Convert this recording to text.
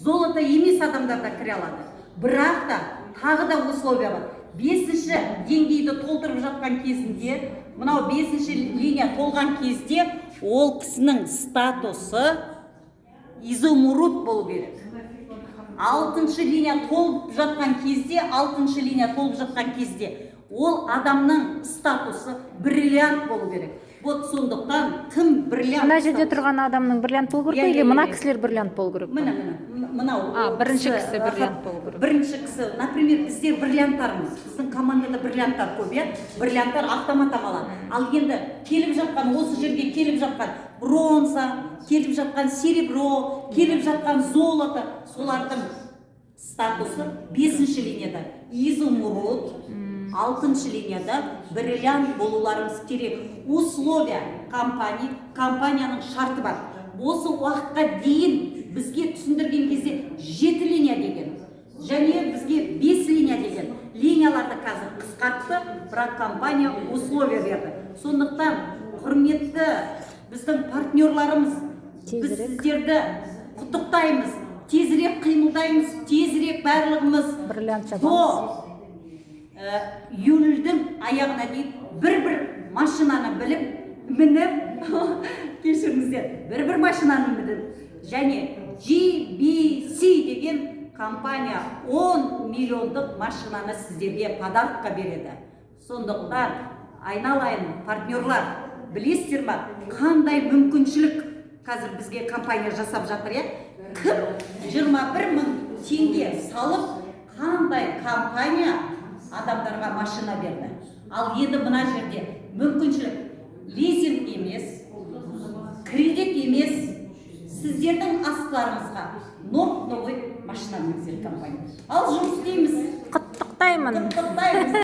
Золото емес адамдар да кіре алады, бірақ та тағы да условия бар. Бесінші деңгейді толтырып жатқан кезінде, мынау бесінші линия толған кезде, ол кісінің статусы изумруд болу керек. Алтыншы линия толып жатқан кезде, алтыншы линия толып жатқан кезде ол адамның статусы бриллиант болу керек. Вот сондықтан кім бриллиант Мына жерде статус- тұрған адамның бриллиант болу керек Иә, па или иә, мына иә. кісілер бриллиант болу керек па? Міне, мынау. А, бірінші кісі бриллиант болу керек. Бірінші кісі. Например, біздер бриллианттармыз, біздің командада бриллианттар көп, иә. Бриллианттар автоматом алады. Ал енді келіп жатқан, осы жерге келіп жатқан бронза, келіп жатқан серебро, келіп жатқан золото, солардың статусы бесінші линияда изумруд, алтыншы линияда бриллиант болуларыңыз керек. Условия компания, компанияның шарты бар. Осы уақытқа дейін бізге түсіндірген кезде жеті линия деген және бізге бес линия деген линияларды қазір қысқартты, бірақ компания условия берді. Сондықтан, құрметті біздің партнерларымыз, біз Тезірек. сіздерді құттықтаймыз. Тезірек қимылдаймыз, тезірек барлығымыз Бриллиант до жабамыз. Июльдің аяғына дейін бір бір машинаны біліп мініп, кешіріңіздер, бір бір машинаны мініп және GBC деген компания 10 миллиондық машинаны сіздерге подарок қа береді. Сондықтан, айналайын партнерлар, білесіздер ма, қандай мүмкіншілік қазір бізге компания жасап жатыр, иә? Кім 21 мың теңге салып, қандай компания адамдарға машина берді? Ал енді мына жерде мүмкіншілік лизинг емес, кредит емес, сіздердің астыларыңызға новый машина мінгізеді компания. Ал жұмыс істейміз. Құттықтаймын. Құттықтаймыз.